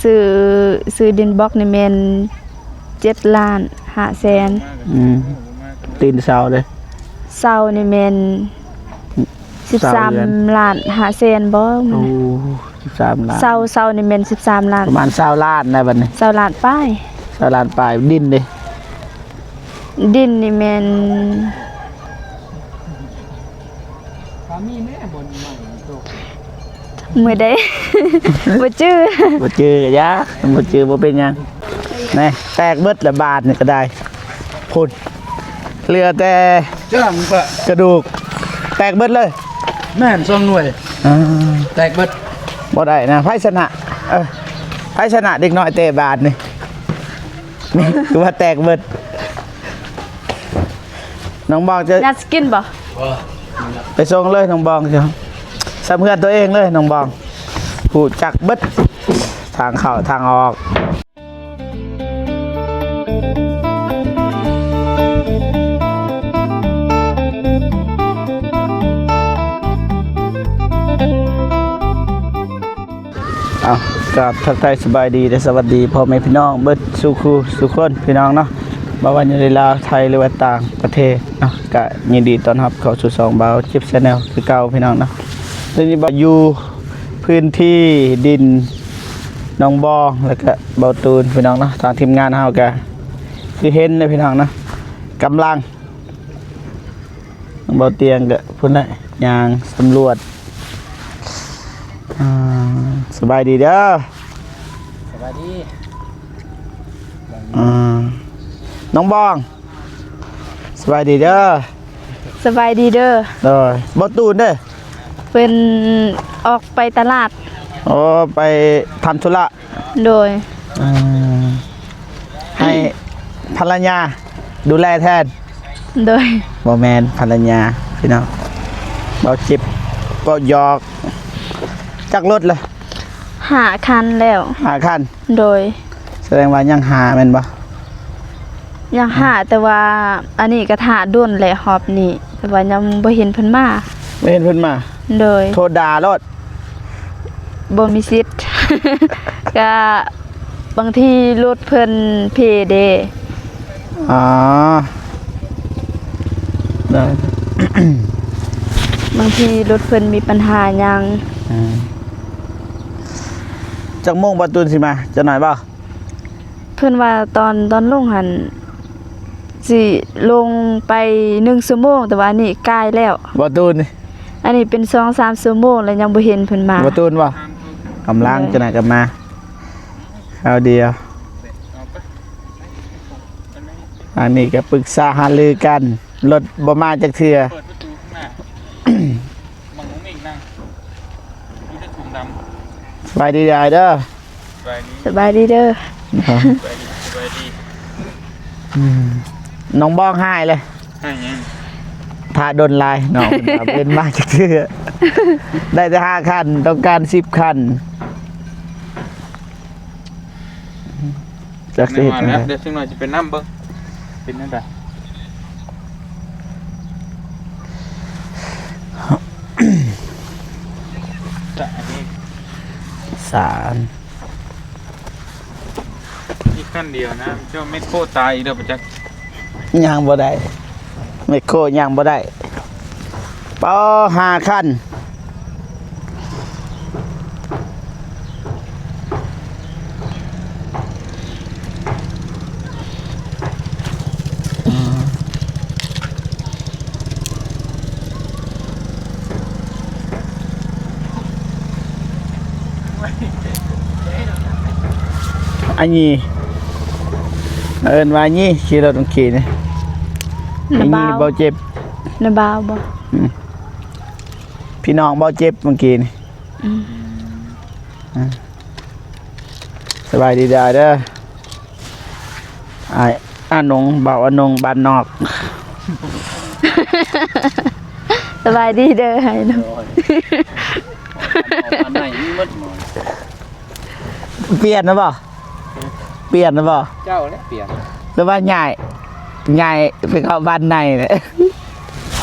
ຊື້ ຊື້ດິນບລັອກນີ້ແມ່ນເຈັດລ້ານຫ້າແສນ. ອືມ ຕີນເສົາເດ້? ເສົານີ້ແມ່ນສິບສາມລ້ານຫ້າແສນບໍ? ໂອ້ ສິບສາມລ້ານ. ເສົາ ເສົານີ້ແມ່ນສິບສາມລ້ານ. ປະມານຊາວລ້ານນະບັດນີ້. ຊາວລ້ານປາຍ. ຊາວລ້ານປາຍ. ດິນເດ້? ດິນນີ້ແມ່ນ ມື້ໃດ ບໍ່ຈື່ ບໍ່ຈື່ກໍຢ່າ ບໍ່ຈື່ບໍ່ເປັນຫຍັງ. ນີ້ແຕກເບິດລະບາດນີ້ກໍໄດ້ ພຸ້ນ ເຫຼືອແຕ່ ຈ້າງປະ ກະດູກ ແຕກເບິດເລີຍ. ແມ່ນ ສອງໜ່ວຍ ອ່າ ແຕກເບິດ. ບໍ່ໄດ້ນະ ໃຜຊະນະ? ເອີ ໃຜຊະນະເດັກນ້ອຍເຕະບາດນີ້? ນີ້ຄືວ່າແຕກເບິດ. ນ້ອງບອງຈະ ຍາດສະກິນບໍ່? ບໍ່ ໄປສົ່ງເລີຍນ້ອງບອງ ຊ່ຳເຮືອນຕົວເອງເລີຍນ້ອງບອງ ຮູ້ຈັກເບິດທາງເຂົ້າທາງອອກ. ເອົາ ກາບທັກທາຍສະບາຍດີ ແລະ ສະຫວັດດີພໍ່ແມ່ພີ່ນ້ອງເບິດສູ່ຄູ່ສູ່ຄົນພີ່ນ້ອງເນາະ ບໍ່ວ່າຢູ່ໃນລາວ ໄທ ຫຼືວ່າຕ່າງປະເທດເນາະ ກະຍິນດີຕ້ອນຮັບເຂົ້າສູ່ຊ່ອງບ່າວຈິບ Channel ຄືເກົ່າພີ່ນ້ອງເນາະ. ຕອນນີ້ບ່າວຢູ່ພື້ນທີ່ດິນນ້ອງບອງ ແລ້ວກະບ່າວຕູນພີ່ນ້ອງເນາະ ທາງທີມງານເຮົາກະຄືເຫັນເລີຍພີ່ນ້ອງເນາະ ກຳລັງ ບ່າວຕຽງກະພຸ້ນແຫຼະ ຍ່າງສຳຫຼວດ. ອ່າ ສະບາຍດີເດີ ສະບາຍດີ. ອ່າ ນ້ອງບອງ ສະບາຍດີເດີ ສະບາຍດີເດີ. ໂດຍ ບ່າວຕູນເດ້? ເພິ່ນອອກໄປຕະຫຼາດ. ໂອ້ ໄປທຳທຸລະ. ໂດຍ ອ່າ ໃຫ້ພັນລະຍາດູແລແທນ. ໂດຍ ບໍ່ແມ່ນພັນລະຍາພີ່ນ້ອງ ບ່າວຈິບ ເວົ້າຢອກ. ຈັກລົດລະ? ຫ້າຄັນແລ້ວ ຫ້າຄັນ. ໂດຍ ສະແດງວ່າຍັງຫາແມ່ນບໍ່? ຍັງຫາ ແຕ່ວ່າອັນນີ້ກະຖ້າດົນແຫຼະຮອບນີ້ ແຕ່ວ່າຍັງບໍ່ເຫັນເພິ່ນມາ ບໍ່ເຫັນເພິ່ນມາ. ໂດຍ ໂທດດ່າໂລດ. ບໍ່ມີສິດ ກະບາງທີລົດເພິ່ນເພເດ້. ອໍ ໄດ້ ບາງທີລົດເພິ່ນມີປັນຫາຫຍັງ. ອືມ ຈັກໂມງບ່າວຕູນຊິມາ ຈັກໜ້ອຍບໍ່? ເພິ່ນວ່າຕອນ ຕອນລົງຫັ້ນຊິລົງໄປໜຶ່ງຊົ່ວໂມງ ແຕ່ວ່າອັນນີ້ກາຍແລ້ວ. ບ່າວຕູນນີ້ ອັນນີ້ເປັນສອງສາມຊົ່ວໂມງແລ້ວຍັງບໍ່ເຫັນເພິ່ນມາ. ບ່າວຕູນບໍ່? ກຳລັງ ໂດຍ ຈັກໜ້ອຍກໍມາ ຄາວດຽວ. ອັນນີ້ກໍປຶກສາຫາລືກັນ ລົດບໍ່ມາຈັກເທື່ອ. ສະບາຍດີອ້າຍເດີ. ສະບາຍດີເດີ. ສະບາຍດີ ສະບາຍດີ. ອືມ ນ້ອງບອງຫາຍເລີຍ. ຫາຍຫຍັງ? ຖ້າດົນຫຼາຍ ນ້ອງເພິ່ນວ່າບໍ່ເຫັນມາຈັກເທື່ອ ໄດ້ແຕ່ຫ້າຄັນ ຕ້ອງການສິບຄັນ. ຈັກຊິເຮັດຈັ່ງໃດ. ແມ່ນວ່າແລ້ວ ດຽວຈັກໜ້ອຍຊິໄປນຳເບິ່ງ ເປັນຈັ່ງໃດ. ສານ ມີຄັນດຽວນະ ເຈົ້າແມັກໂຄຕາຍອີກແລ້ວປະຈັກ. ຍ່າງບໍ່ໄດ້ ແມັກໂຄຍ່າງບໍ່ໄດ້. ປາ ຫ້າຄັນ. ອັນນີ້ ເອີ້ນວ່ານີ້ ຂີ່ລົດເມື່ອກີ້ນີ້ ນ້າບ່າວ ນີ້ບ່າວເຈັບ ນ້າບ່າວບໍ່? ອືມ ພີ່ນ້ອງບ່າວເຈັບເມື່ອກີ້ນີ້. ອືມ ອ່າ ສະບາຍດີເດີ ອ້າຍອານົງ ບ່າວອານົງບ້ານນອກ. ສະບາຍດີເດີອ້າຍນົງ. ໂອ້ຍ ອັນໃນມີໝົດ ປ່ຽນແລ້ວບໍ່? ປ່ຽນແລ້ວບໍ່? ເຈົ້າແຫຼະປ່ຽນ ຫຼືວ່າຍ້າຍ ຍ້າຍໄປເຂົ້າບ້ານໃນແຫຼະ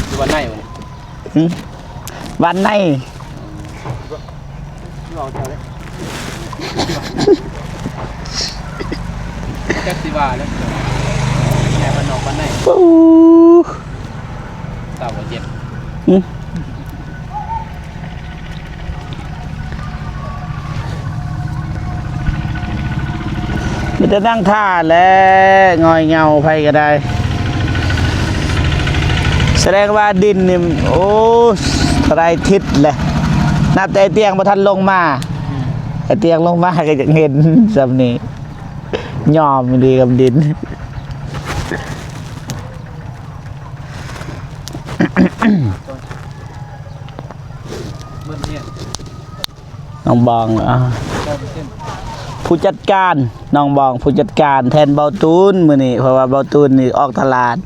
ຢູ່ບ້ານໃນບໍ່? ຫຶ ບ້ານໃນ. ເວົ້າເຈົ້າເດ້ ເ າເດ້ ແຕ່ບ້ານນອກບ້ານໃນ ປູ ເກົ້າເກົ້າເຈັດ ອື ມີແຕ່ນັ່ງຖ້າແຫຼະ ງອຍເຫງົາໃຜກໍໄດ້. ສະແດງວ່າດິນນີ້ ໂອ້ ເທົ່າໃດທິດແຫຼະ ນັບແຕ່ໄອ້ຕຽງບໍ່ທັນລົງມາ. ອືມ ໄອ້ຕຽງລົງມາກໍຢາກເຫັນຊ່ຳນີ້ ຍອມດີກັບດິນ. ນ້ອງບອງ ອ່າ ຜູ້ຈັດການ ນ້ອງບອງຜູ້ຈັດການແທນເບົາຕູນມື້ນີ້ ເພາະວ່າເບົາຕູນນີ້ອອກຕະຫຼາດ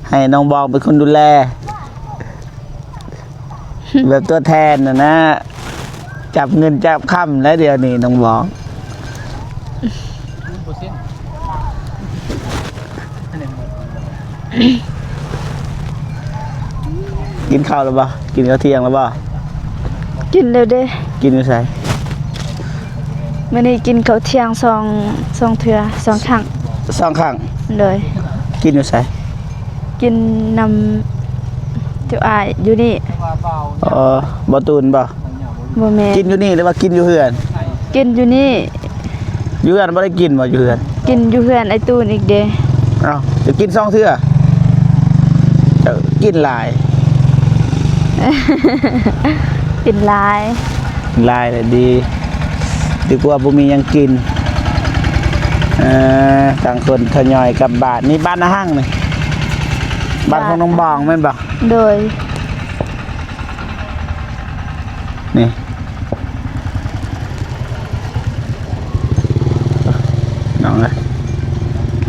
ໃຫ້ນ້ອງບອງເປັນຄົນດູແລ ແບບຕົວແທນຫັ້ນນະ ຈັບເງິນຈັບຄຳແລ້ວດຽວນີ້ນ້ອງບອງ. ກິນເຂົ້າແລ້ວບໍ່? ກິນເຂົ້າທ່ຽງແລ້ວບໍ່? ກິນແລ້ວເດ້. ກິນຢູ່ໃສ? ມື້ນີ້ກິນເຂົ້າທ່ຽງສອງ ສອງເທື່ອ ສອງຄັ້ງ. ສອງຄັ້ງ? ໂດຍ. ກິນຢູ່ໃສ? ກິນນຳເຈົ້າອ້າຍຢູ່ນີ້. ເອີ ບໍ່ຕູນບໍ່? ບໍ່ແມ່ນ. ກິນຢູ່ນີ້ ຫຼືວ່າກິນຢູ່ເຮືອນ? ກິນຢູ່ນີ້. ຢູ່ເຮືອນບໍ່ໄດ້ກິນບໍ່? ຢູ່ເຮືອນ ກິນຢູ່ເຮືອນອ້າຍຕູນອີກເດ້. ເອົ້າ ຈະກິນສອງເທື່ອ ຈະກິນຫຼາຍ ກິນຫຼາຍ ຫຼາຍແຫຼະດີ ດີກວ່າບໍ່ມີຫຍັງກິນ. ເອີ ຕ່າງຄົນທະຍອຍກັບບ້ານ. ນີ້ບ້ານນາຮັງນີ້ ບ້ານຂອງນ້ອງບອງແມ່ນບໍ່? ໂດຍ. ນີ້ ນ້ອງເອີຍ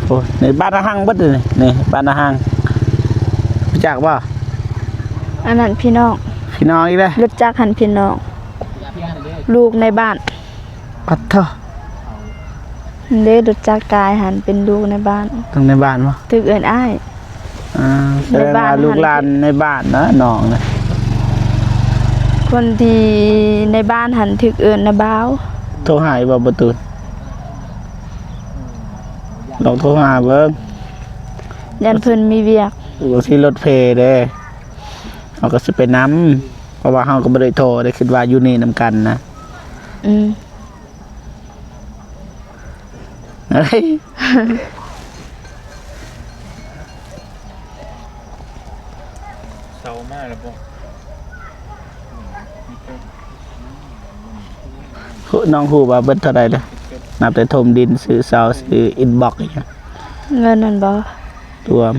ໂອ້ ນີ້ບ້ານນາຮັງເບິດນີ້. ນີ້ບ້ານນາຮັງ ຮູ້ຈັກບໍ່? ອັນນັ້ນພີ່ນ້ອງ. ພີ່ນ້ອງອີກແລ້ວ. ລົດຈັກຫັ້ນພີ່ນ້ອງ ລູກໃນບ້ານ. ປັດໂທ ເດ້ ລົດຈັກກາຍຫັ້ນເປັນລູກໃນບ້ານ. ຕ້ອງໃນບ້ານບໍ່? ຖືກເອີ້ນອ້າຍ. ອ່າ ສະແດງວ່າລູກຫຼານໃນບ້ານນະ ນ້ອງນະ. ຄົນທີ່ໃນບ້ານຫັ້ນຖືກເອີ້ນນ້າບ່າວ. ໂທຫາຢູ່ບໍ່ ປະຕູ? ລອງໂທຫາເບິ່ງ ຢ້ານເພິ່ນມີວຽກ. ໂອ້ ຊິລົດເພເດ້ ເຮົາກໍຊິໄປນຳ ເພາະວ່າເຮົາກໍບໍ່ໄດ້ໂທເດ້ ຄິດວ່າຢູ່ນີ້ນຳກັນນະ. ອືມ. ເຊົາມາແລ້ວບໍ່? ຮູ້ ນ້ອງຮູ້ວ່າເບິດເທົ່າໃດລະ? ນັບແຕ່ຖົມດິນ ຊື້ເສົາ ຊື້ອິນບັອກອີຫຍັງ. ເງິນນັ້ນບໍ່? ລວມ.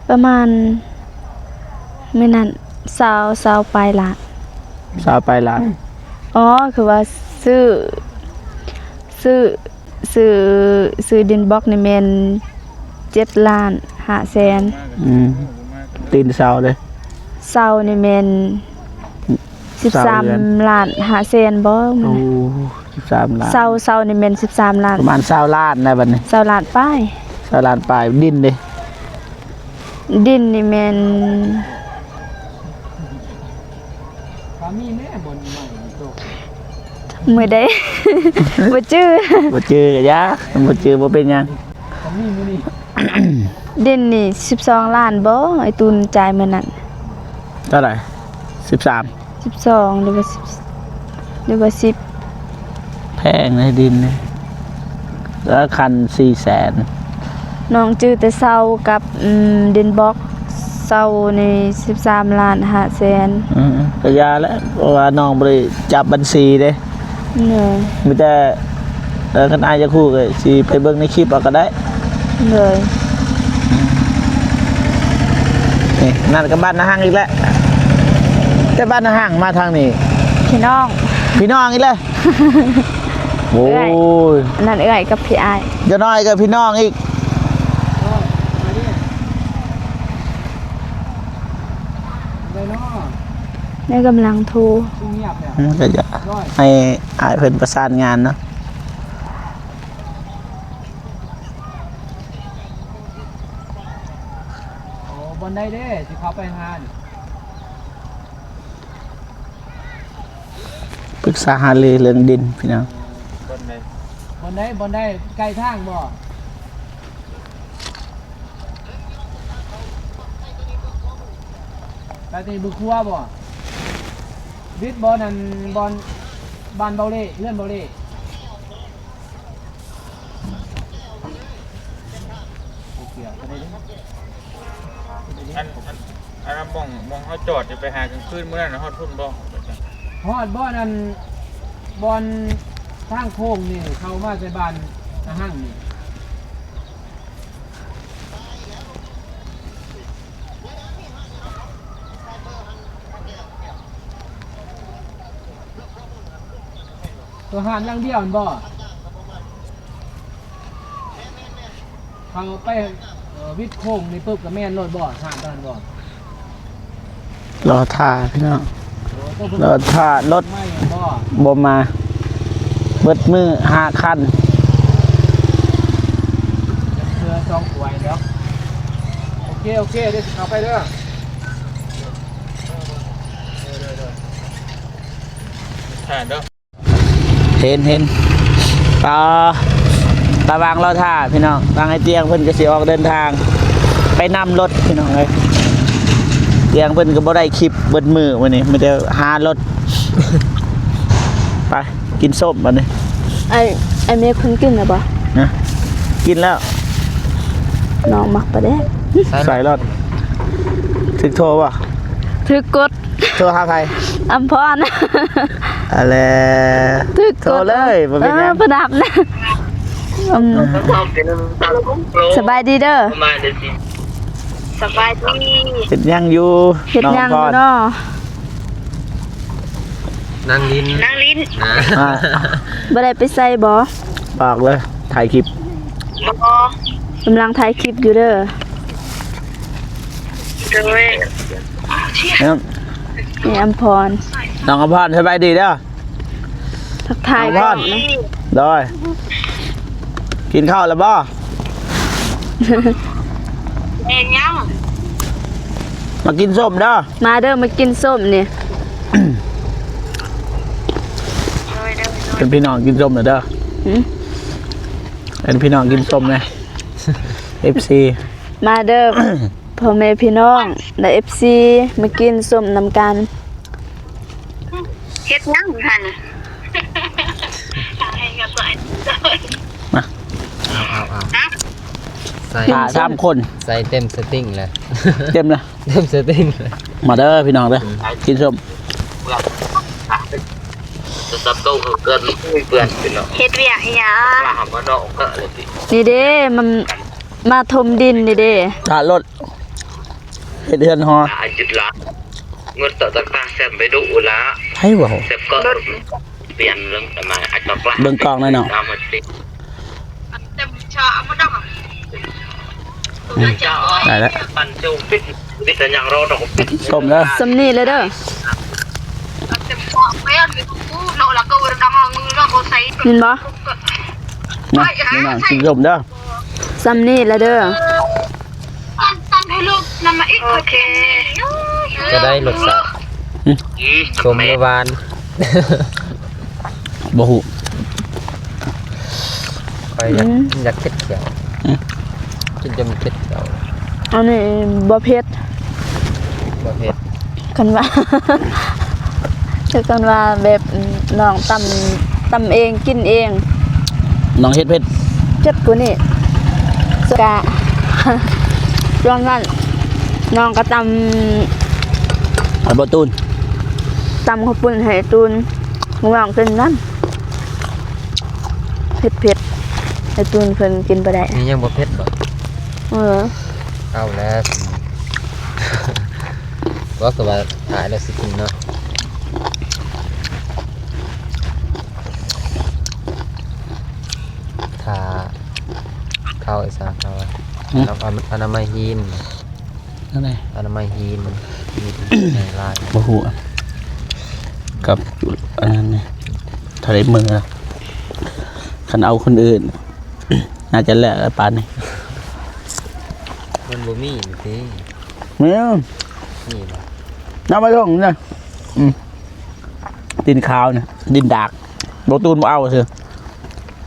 ປະມານມື້ນັ້ນ ຊາວ ຊາວປາຍລ້ານ. ຊາວປາຍລ້ານ. ອໍ ຄືວ່າຊື້ ຊື້ ຊື້ ຊື້ດິນບັອກນີ້ແມ່ນເຈັດລ້ານຫ້າແສນ. ອືມ ຕີນເສົາເດ້? ເສົານີ້ແມ່ນ ສິບສາມລ້ານຫ້າແສນບໍ່? ໂອ້ ສິບສາມລ້ານ. ເສົາ ເສົານີ້ແມ່ນສິບສາມລ້ານ. ປະມານຊາວລ້ານນະບັດນີ້. ຊາວລ້ານປາຍ. ຊາວລ້ານປາຍ. ດິນເດ? ດິນນີ້ແມ່ນ ມື້ໃດ ບໍ່ຈື່. ບໍ່ຈື່ກໍຢ່າ ບໍ່ຈື່ບໍ່ເປັນຫຍັງ. ດິນນີ້ສິບສອງລ້ານບໍ່? ໄອ້ຕູນຈ່າຍມື້ນັ້ນ. ເທົ່າໃດ? ສິບສາມ. ສິບສອງ ຫຼືວ່າສິບ ຫຼືວ່າສິບ. ແພງໃນດິນນີ້ ລະຄັນສີ່ແສນ. ນ້ອງຈື່ແຕ່ເສົາກັບ ອືມ ດິນບັອກ. ເສົານີ້ສິບສາມລ້ານຫ້າແສນ. ອືມ ກໍຢ່າແຫຼະ ເພາະວ່ານ້ອງບໍ່ໄດ້ຈັບບັນຊີເດ້. ໂດຍ. ມີແຕ່ ເອີ ຄັນອ້າຍຢາກຮູ້ກໍຊິໄປເບິ່ງໃນຄລິບເອົາກໍໄດ້. ໂດຍ. ນີ້ ນັ້ນກໍບ້ານນາຮັງອີກແລ້ວ. ແຕ່ບ້ານນາຮັງມາທາງນີ້ ພີ່ນ້ອງ ພີ່ນ້ອງອີກແລ້ວ. ໂອ້ຍ ເອື້ອຍ ນັ້ນເອື້ອຍກັບພີ່ອ້າຍ. ຢ່ານ້ອຍກໍພີ່ນ້ອງອີກ. ນີ້ກຳລັງໂທ. ອືມ ກໍຢາກໃຫ້ອ້າຍເພິ່ນປະສານງານເນາະ. ໂອ້ ບ່ອນໃດເດ້ ຊິເຂົ້າໄປຫານີ້? ປຶກສາຫາລືເລື່ອງດິນພີ່ນ້ອງ. ບ່ອນໃດ ໃດ ບ່ອນໃດ ໃກ້ທາງບໍ່? ໃກ້ຕົວນີ້ເບິ່ງຄົວບໍ່? ວິດບໍ່ ນັ້ນ ບ່ອນ ບ້ານເບົາເລ່ ເຮືອນເບົາເລ່. ອັນ ອັນ ອັນນັ້ນ ໝ່ອງ ໝ່ອງເຮົາຈອດຢູ່ ໄປຫາກາງຄືນມື້ນັ້ນ ຮອດພຸ້ນບໍ່? ຮອດບ່ອນ ອັນ ບ່ອນທາງໂຄ້ງນີ້ ເຂົ້າມາໃສ່ບ້ານນາຮັ່ງນີ້. ຕົວຮ້ານຫຼັງດຽວຫັ້ນບໍ່? ເຂົ້າໄປ ເອີ ວິດໂຄ້ງນີ້ປຶບ ກະແມ່ນໂລດບໍ່? ຮ້ານຕົວນັ້ນບໍ່? ລໍຖ້າພີ່ນ້ອງ ລໍຖ້າລົດບໍ່ມາ ເບິດມື້ຫ້າຄັນ. ເທື່ອສອງຖ້ວຍແລ້ວ. ໂອເຄ ໂອເຄ ດຽວຊິເຂົ້າໄປເດີ. ເດີ ເຫັນ ເຫັນ ອ່າ ລະຫວ່າງລໍຖ້າພີ່ນ້ອງ ທາງອ້າຍຕຽງເພິ່ນກະຊິອອກເດີນທາງໄປນຳລົດພີ່ນ້ອງເອີຍ. ຕຽງເພິ່ນກະບໍ່ໄດ້ຄລິບເບິດມື້ມື້ນີ້ ມີແຕ່ຫາລົດ. ໄປກິນສົ້ມບາດນີ້. ອ້າຍ ອ້າຍເມກເພິ່ນກິນແລ້ວບໍ່? ນະ ກິນແລ້ວ. ນ້ອງມັກປາແດກ. ໃສ່ລົດ. ຖືກໂທບໍ່? ຖືກກົດ. ໂທຫາໃຜ? ອຳພອນ. ອາແລ ຖືກກົດ ໂທເລີຍ ບໍ່ເປັນຫຍັງ. ເອີ ປະດັບນະ. ອືມ ສະບາຍດີເດີ. ສະບາຍດີ. ເຮັດຫຍັງຢູ່? ເຮັດຫຍັງຢູ່ເນາະ? ນັ່ງຫຼິ້ນ ນັ່ງຫຼິ້ນ. ອ່າ ບໍ່ໄດ້ໄປໃສບໍ່? ບອກເລີຍ ຖ່າຍຄລິບ. ບໍ່ ກຳລັງຖ່າຍຄລິບຢູ່ເດີ. ໂດຍ ແມ່ອຳພອນ. ນ້ອງອຳພອນ ສະບາຍດີເດີ. ທັກທາຍກ່ອນ. ໂດຍ ກິນເຂົ້າແລ້ວບໍ່? ແມ່ນຍັງ. ມາກິນສົ້ມເດີ. ມາເດີ ມາກິນສົ້ມນີ້. ໂດຍ ໂດຍ ໂດຍ. ເປັນພີ່ນ້ອງກິນສົ້ມແລ້ວເດີ. ຫື? ເປັນພີ່ນ້ອງກິນສົ້ມແດ່ ເອັຟຊີ. ມາເດີ ພໍ່ແມ່ພີ່ນ້ອງ ແລະ ເອັຟຊີ ມາກິນສົ້ມນຳກັນ. ເຮັດຫຍັງຫັ້ນ? ມາ ເອົາ ເອົາ ເອົາ. ຮະ? ໃສ່ ຖ້າສາມຄົນ ໃສ່ເຕັມສະຕິງເລີຍ. ເຕັມລະ ເຕັມສະຕິງເລີຍ. ມາເດີພີ່ນ້ອງເດີ ອືມ ກິນສົ້ມ. ເຮັດວຽກອີຫຍັງ? ນີ້ເດ້ ມັນມາຖົມດິນນີ້ເດ້. ຖ້າລົດ ເຮັດເຮືອນຫໍ. ອາຍຸດລະ ເງິນຕະຕະກາແຊມໄປດຸລະ ໃຜເວົ້າ? ແຊມກໍປ່ຽນເລື່ອງມາອາຈອກລະ ເບິ່ງກ້ອງໜ້ອຍເນາະ. ອືມ ໄດ້ລະ ຕົ້ມເດີ. ສ່ຳນີ້ເລີຍເດີ ເຫັນບໍ່? ມາ ພີ່ນ້ອງກິນສົ້ມເດີ. ສ່ຳນີ້ລະເດີ. ໂອເຄ ຈະໄດ້ລົດຊາດ. ຫື? ສົ້ມ ຫຼື ຫວານ? ບໍ່ຮູ້. ຂ້ອຍຢາກ ອືມ ຢາກເຜັດແຂ້ວ. ຫື? ກິນຈົນເຜັດແຂ້ວ. ອັນນີ້ບໍ່ເຜັດ. ບໍ່ເຜັດ. ຄັນວ່າ ຄືຄັນວ່າແບບ ນ້ອງຕຳ ຕຳເອງກິນເອງ ນ້ອງເຮັດເຜັດ ເຜັດກວ່ານີ້. ກະ ຊ່ວງນັ້ນນ້ອງກະຕຳ ໃຫ້ບໍ່ຕູນ ຕຳເຂົ້າປຸ້ນໃຫ້ຕູນ ນ້ອງກິນນຳ ເຜັດໆ ໃຫ້ຕູນເພິ່ນກິນບໍ່ໄດ້. ນີ້ຍັງບໍ່ເຜັດບໍ່? ເອີ ເອົາແລ້ວ. ບໍ່ ຄືວ່າຖ້າແລ້ວຊິກິນເນາະ. ຖ້າເຂົ້າອີສານເຂົາວ່າ ຫື? ອະນາໄມຮີນ ອັນໃດ? ອະນາໄມຮີນ ມີໃນລາຍ ບໍ່ຮູ້. ກັບອັນນັ້ນນີ້ ຖ້າໄດ້ເມືອ ຄັນເອົາຄົນອື່ນ ໜ້າຈະແລ້ວແຫຼະປານນີ້. ມັນບໍ່ມີນີ້ຕິ? ມີ ມີບໍ່? ນຳໄປລົງນະ. ອືມ ດິນຂາວນະ ດິນດາກ ບໍ່ຕູນບໍ່ເອົາຊື່.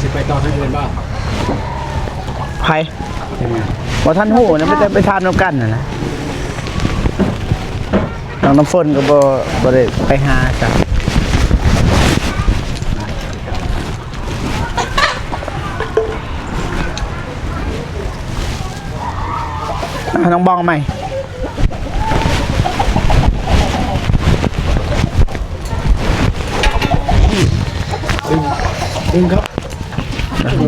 ຊິໄປຕໍ່ທາງອື່ນບໍ່? ໃຜ? ບໍ່ທັນຮູ້ນະ ມີແຕ່ໄປຖາມນຳກັນຫັ້ນນະ. ນ້ອງນ້ຳຝົນກໍບໍ່ ບໍ່ໄດ້ໄປຫາກັນ. ອ່ະ ນ້ອງບອງໃໝ່ ດຶງ ດຶງຄັບ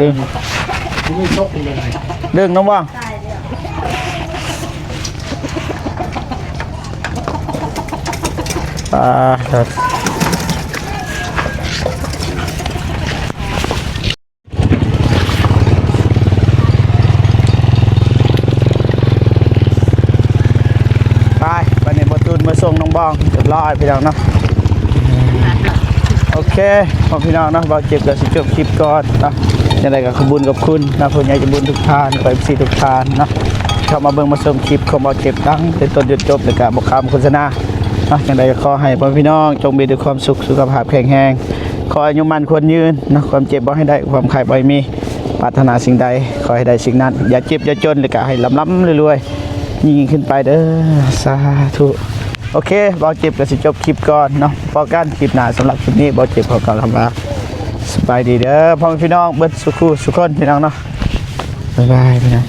ດຶງ ດຶງນ້ອງບອງ ອ່າ ໄປ ບັດນີ້ບ່າວຕູນມາສົ່ງນ້ອງບອງຮຽບຮ້ອຍພີ່ນ້ອງເນາະ. ໂອເຄ ພໍ່ພີ່ນ້ອງເນາະ ບ່າວເຈັບກໍຊິຈົບຄລິບກ່ອນເນາະ. ຈັ່ງໃດກໍຂອບບຸນຂອບຄຸນນະ ຜູ້ໃຫຍ່ໃຈບຸນທຸກທ່ານ ເອັຟຊີທຸກທ່ານເນາະ ເຂົ້າມາເບິ່ງມາຊົມຄລິບຂອງບ່າວເຈັບຕັ້ງແຕ່ຕົ້ນຈົນຈົບ ແລ້ວກໍບໍ່ຄຳໂຄສະນາເນາະ. ຈັ່ງໃດກໍຂໍໃຫ້ພໍ່ພີ່ນ້ອງຈົ່ງມີແຕ່ຄວາມສຸກ ສຸຂະພາບແຂງແຮງ ຂໍອາຍຸໝັ້ນຂວັນຍືນເນາະ ຄວາມເຈັບບໍ່ໃຫ້ໄດ້ ຄວາມໄຂ້ບໍ່ໃຫ້ມີ ປາດຖະໜາສິ່ງໃດຂໍໃຫ້ໄດ້ສິ່ງນັ້ນ ຢ່າເຈັບຢ່າຈົນ ແລ້ວກໍໃຫ້ລ່ຳໆລວຍໆ ຍິ່ງໆຂຶ້ນໄປເດີ້ ສາທຸ. ໂອເຄ ບ່າວເຈັບກໍຊິຈົບຄລິບກ່ອນເນາະ ພໍ້ກັນຄລິບໜ້າ. ສຳລັບຄລິບນີ້ ບ່າວເຈັບຂໍກ່າວຄຳວ່າ ສະບາຍດີເດີ້ ພໍ່ແມ່ພີ່ນ້ອງເບິດສູ່ຄູ່ສູ່ຄົນ ພີ່ນ້ອງເນາະ. ບາຍບາຍ ພີ່ນ້ອງ.